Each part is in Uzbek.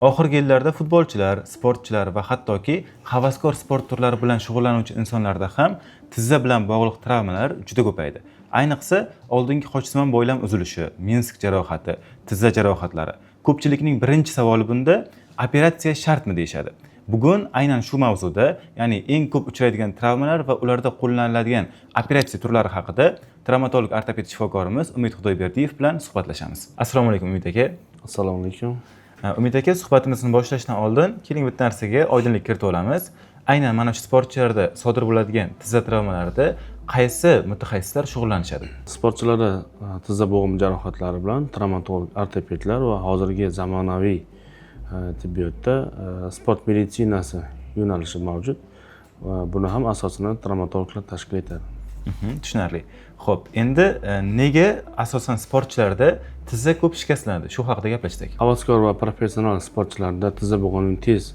Oxirgi yillarda futbolchilar, sportchilar va hattoki havaskor sport turlari bilan shug'ullanuvchi insonlarda ham tizza bilan bog'liq travmalar juda ko'paydi. Ayniqsa, oldingi xochsimon bo'ylam uzilishi, menisk jarohati, tizza jarohatlari. Ko'pchilikning birinchi savoli bunda operatsiya shartmi deyishadi. Bugun aynan shu mavzuda, ya'ni eng ko'p uchraydigan travmalar va ularda qo'llaniladigan operatsiya turlari haqida travmatolog ortoped shifokorimiz Umid Xudoyberdiyev bilan suhbatlashamiz. Assalomu alaykum, Umid aka. Assalomu alaykum. Umid aka, suhbatimizni boshlashdan oldin keling, bitta narsaga oydinlik kiritib olamiz. Aynan mana shu sportchilarda sodir bo'ladigan tizza travmalarida qaysi mutaxassislar shug'ullanishadi? Sportchilarda tizza bo'g'im jarohatlari bilan travmatolog ortopedlar va hozirgi zamonaviy tibbiyotda sport meditsinasi yo'nalishi mavjud va buni ham asosini travmatologlar tashkil etadi. Tushunarli. Xo'p, endi nega asosan sportchilarda tizza ko'p shikastlanadi? Shu haqida gaplashsak. Havaskor va professional sportchilarda tizza bo'g'imining tez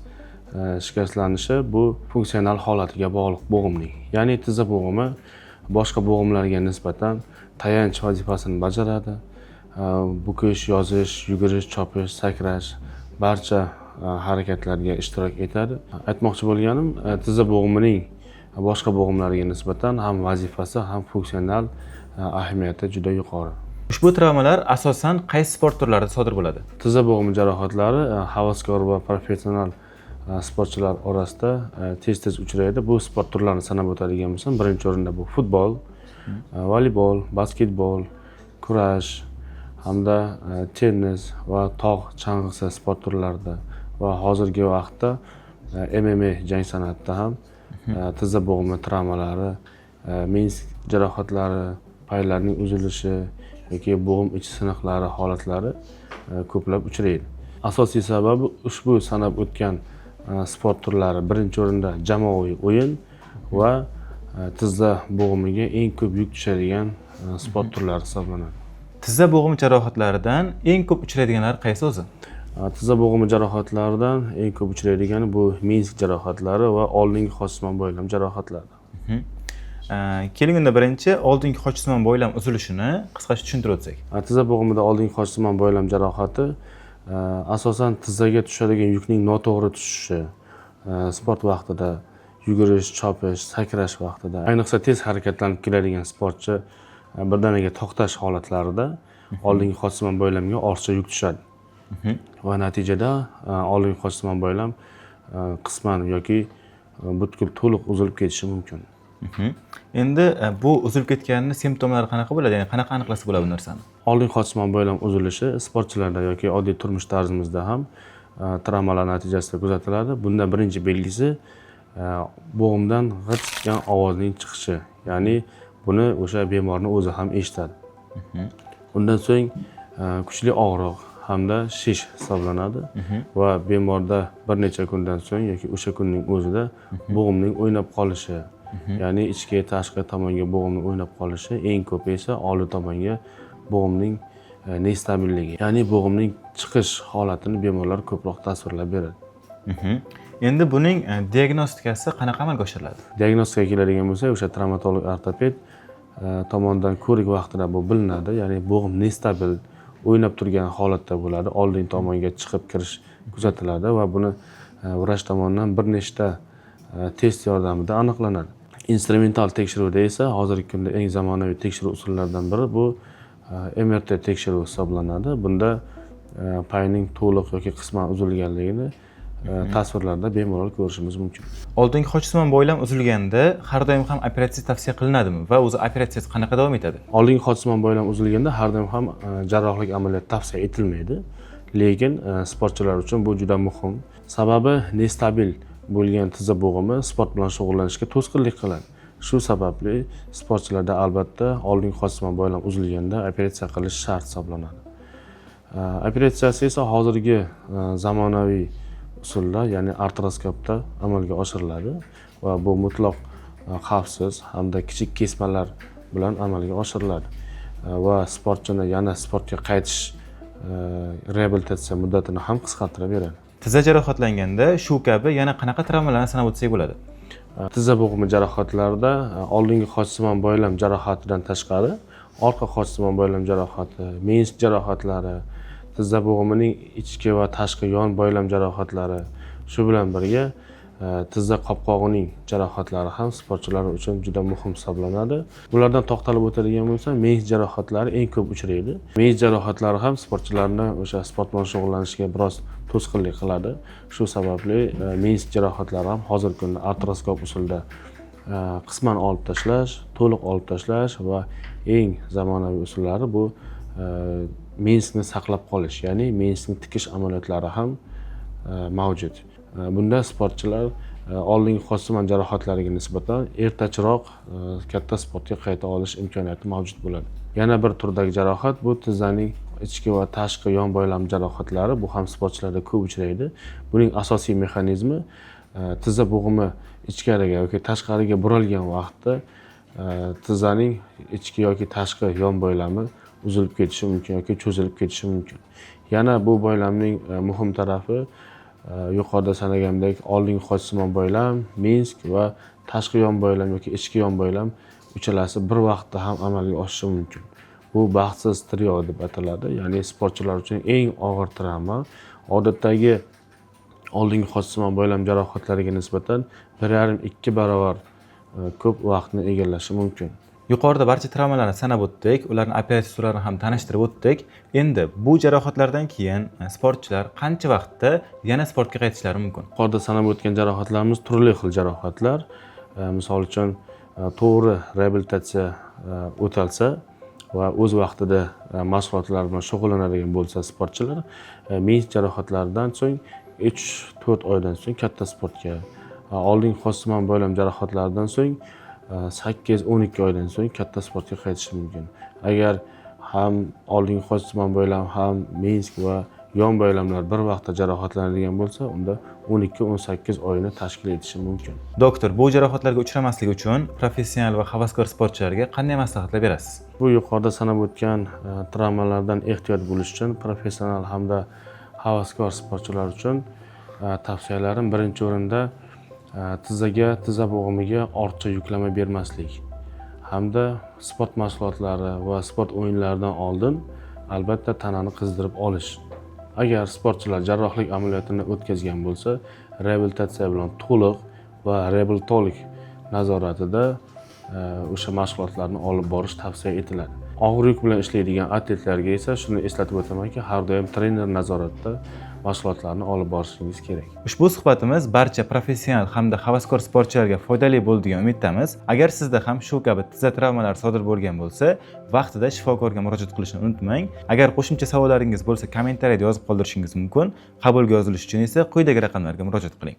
shikastlanishi bu funksional holatiga bog'liq bo'g'imning. Ya'ni tizza bo'g'imi boshqa bo'g'imlarga nisbatan tayanch vazifasini bajaradi. Bukish, yozish, yugurish, chopish, sakrash, barcha harakatlarga ishtirok etadi. Aytmoqchi bo'lganim, tizza bo'g'imining boshqa bo'g'imlarga nisbatan ham vazifasi, ham funksional ahamiyati juda yuqori. Ushbu travmalar asosan qaysi sport turlarida sodir bo'ladi? Tizza bo'g'imi jarohatlari havaskor va professional sportchilar orasida tez-tez uchraydi. Bu sport turlarini sanab o'tadigan bo'lsam, birinchi o'rinda bu futbol, voleybol, basketbol, kurash hamda tennis va tog' chang'isi sport turlarida va hozirgi vaqtda MMA jang san'atida ham tizza bo'g'imi travmalari, menisk jarohatlari, paylarning uzilishi yoki bo'g'im ichi siniqlari holatlari ko'plab uchraydi. Asosiy sababi ushbu sanab o'tgan sport turlari birinchi o'rinda jamoaviy o'yin va tizza bo'g'imiga eng ko'p yuk tushadigan sport turlari hisoblanadi. Tizza bo'g'imi jarohatlaridan eng ko'p uchraydiganlari qaysi o'zi? Tizza bo'g'imi jarohatlaridan eng ko'p uchraydigani bu menisk jarohatlari va oldingi xochsimon bo'ylam jarohatlari. Keling, unda birinchi oldingi xochsimon bo'ylam uzilishini qisqacha tushuntirib o'tsak. Tizza bo'g'imida oldingi xochsimon bo'ylam jarohati asosan tizzaga tushadigan yukning noto'g'ri tushishi, sport vaqtida yugurish, chopish, sakrash vaqtida, ayniqsa tez harakatlanib keladigan sportchi birdaniga to'xtash holatlarida oldingi xochsimon bo'ylamga ortiqcha yuk tushadi va natijada oldingi xochsimon bo'ylam qisman yoki butkul to'liq uzilib ketishi mumkin. Endi bu uzilib ketganini simptomlari qanaqa bo'ladi? Ya'ni qanaqa aniqlasa bo'ladi bu narsani? Oldingi xochsimon bo'ylam uzilishi sportchilarda yoki oddiy turmush tarzimizda ham travmalar natijasida kuzatiladi. Bunda birinchi belgisi bo'g'imdan g'ich degan ovozning chiqishi, ya'ni buni o'sha bemorni o'zi ham eshitadi. Undan so'ng kuchli og'riq hamda shish hisoblanadi va bemorda bir necha kundan so'ng yoki o'sha kunning o'zida bo'g'imning o'ynab qolishi, ya'ni ichki, tashqi tomonga bo'g'imning o'ynab qolishi, eng ko'pi esa oldi tomonga bo'g'imning nestabilligi, ya'ni bo'g'imning chiqish holatini bemorlar ko'proq tasvirlab beradi. Endi buning diagnostikasi qanaqa amalga oshiriladi? Diagnostikaga keladigan bo'lsak, o'sha travmatolog ortoped tomonidan ko'rik vaqtida bu bilinadi, ya'ni bo'g'im nestabil, o'ynab turgan holatda bo'ladi, oldingi tomonga chiqib kirish kuzatiladi va buni vrach tomonidan bir nechta test yordamida aniqlanadi. Instrumental tekshiruvda esa hozirgi kunda eng zamonaviy tekshiruv usullaridan biri bu MRT tekshiruvi hisoblanadi. Bunda payning to'liq yoki qisman uzilganligini tasvirlarda bemalol ko'rishimiz mumkin. Oldingi xochsimon bo'ylam uzilganda har doim ham operatsiya tavsiya qilinadimi va o'zi operatsiyasi qanaqa davom etadi? Oldingi xochsimon bo'ylam uzilganda har doim ham jarrohlik amaliyoti tavsiya etilmaydi, lekin sportchilar uchun bu juda muhim. Sababi nestabil bo'lgan tizza bo'g'imi sport bilan shug'ullanishga to'sqinlik qiladi. Shu sababli sportchilarda albatta oldingi xochsimon bo'ylam uzilganda operatsiya qilish shart hisoblanadi. Operatsiyasi esa hozirgi zamonaviy usulda, ya'ni artroskopda amalga oshiriladi va bu mutlaq xavfsiz hamda kichik kesmalar bilan amalga oshiriladi va sportchini yana sportga qaytish, reabilitatsiya muddatini ham qisqartirib beradi. Tizza jarohatlanganda shu kabi yana qanaqa travmalarni sanab o'tsak bo'ladi? Tizza bo'g'imi jarohatlarida oldingi xochsimon bo'ylam jarohatidan tashqari orqa xochsimon bo'ylam jarohati, menisk jarohatlari, Tizza bo'g'imining ichki va tashqi yon boylam jarohatlari, shu bilan birga tizza qopqog'ining jarohatlari ham sportchilar uchun juda muhim hisoblanadi. Bulardan to'xtalib o'tadigan bo'lsam, menisk jarohatlari eng ko'p uchraydi. Menisk jarohatlari ham sportchilarni o'sha sport bilan shug'ullanishiga biroz to'sqinlik qiladi. Shu sababli menisk jarohatlari ham hozirgi kunda artroskop usulida qisman olib tashlash, to'liq olib tashlash va eng zamonaviy usullari bu meniskni saqlab qolish, ya'ni meniskni tikish amaliyotlari ham mavjud. Bunda sportchilar oldingi qochsimon jarohatlariga nisbatan ertachiroq katta sportga qayta olish imkoniyati mavjud bo'ladi. Yana bir turdagi jarohat bu tizzaning ichki va tashqi yon boylam jarohatlari. Bu ham sportchilarda ko'p uchraydi. Buning asosiy mexanizmi tizza bo'g'imi ichkariga yoki tashqariga buralgan vaqtda tizzaning ichki yoki tashqi yon boylami uzilib ketishi mumkin yoki cho'zilib ketishi mumkin. Yana bu boylamning muhim tarafi yuqorida sanaganimdek, oldingi qochsimon boylam, menisk va tashqi yon boylam yoki ichki yon boylam uchalasi bir vaqtda ham amalga oshishi mumkin. Bu baxtsiz trio deb ataladi, ya'ni sportchilar uchun eng og'ir travma. Odatdagi oldingi qochsimon boylam jarohatlariga nisbatan 1,5-2 barobar ko'p vaqtni egallashi mumkin. Yuqorida barcha travmalarni sanab o'tdik, ularni operatsiya usullarini ham tanishtirib o'tdik. Endi bu jarohatlardan keyin sportchilar qancha vaqtda yana sportga qaytishlari mumkin? Yuqorida sanab o'tgan jarohatlarimiz turli xil jarohatlar. Misol uchun, to'g'ri reabilitatsiya o'talsa va o'z vaqtida mashg'ulotlar bilan shug'ullanadigan bo'lsa sportchilar, menisk jarohatlaridan so'ng 3-4 oydan so'ng katta sportga, oldingi qochsimon boylam jarohatlaridan so'ng 8-12 oydan so'ng katta sportga qaytishi mumkin. Agar ham oldingi qochsimon boylam, ham menisk va yon boylamlar bir vaqtda jarohatlanadigan bo'lsa, unda 12-18 oyni tashkil etishi mumkin. Doktor, bu jarohatlarga uchramaslik uchun professional va havaskor sportchilarga qanday maslahatlar berasiz? Bu yuqorida sanab o'tgan travmalardan ehtiyot bo'lish uchun professional hamda havaskor sportchilar uchun tavsiyalarim birinchi o'rinda tizzaga, tizza bo'g'imiga ortiqcha yuklama bermaslik hamda sport mashg'ulotlari va sport o'yinlaridan oldin albatta tanani qizdirib olish. Agar sportchilar jarrohlik amaliyotini o'tkazgan bo'lsa, reabilitatsiya bilan to'liq va reabilitolog nazoratida o'sha mashg'ulotlarni olib borish tavsiya etiladi. Og'ir yuk bilan ishlaydigan atletlarga esa shuni eslatib o'tamanki, har doim trener nazoratida mashg'ulotlarni olib borishingiz kerak. Ushbu suhbatimiz barcha professional hamda havaskor sportchilarga foydali bo'ldi degan umiddamiz. Agar sizda ham shu kabi tizza travmalari sodir bo'lgan bo'lsa, vaqtida shifokorga murojaat qilishni unutmang. Agar qo'shimcha savollaringiz bo'lsa, kommentariyada yozib qoldirishingiz mumkin. Qabulga yozilish uchun esa quyidagi raqamlarga murojaat qiling.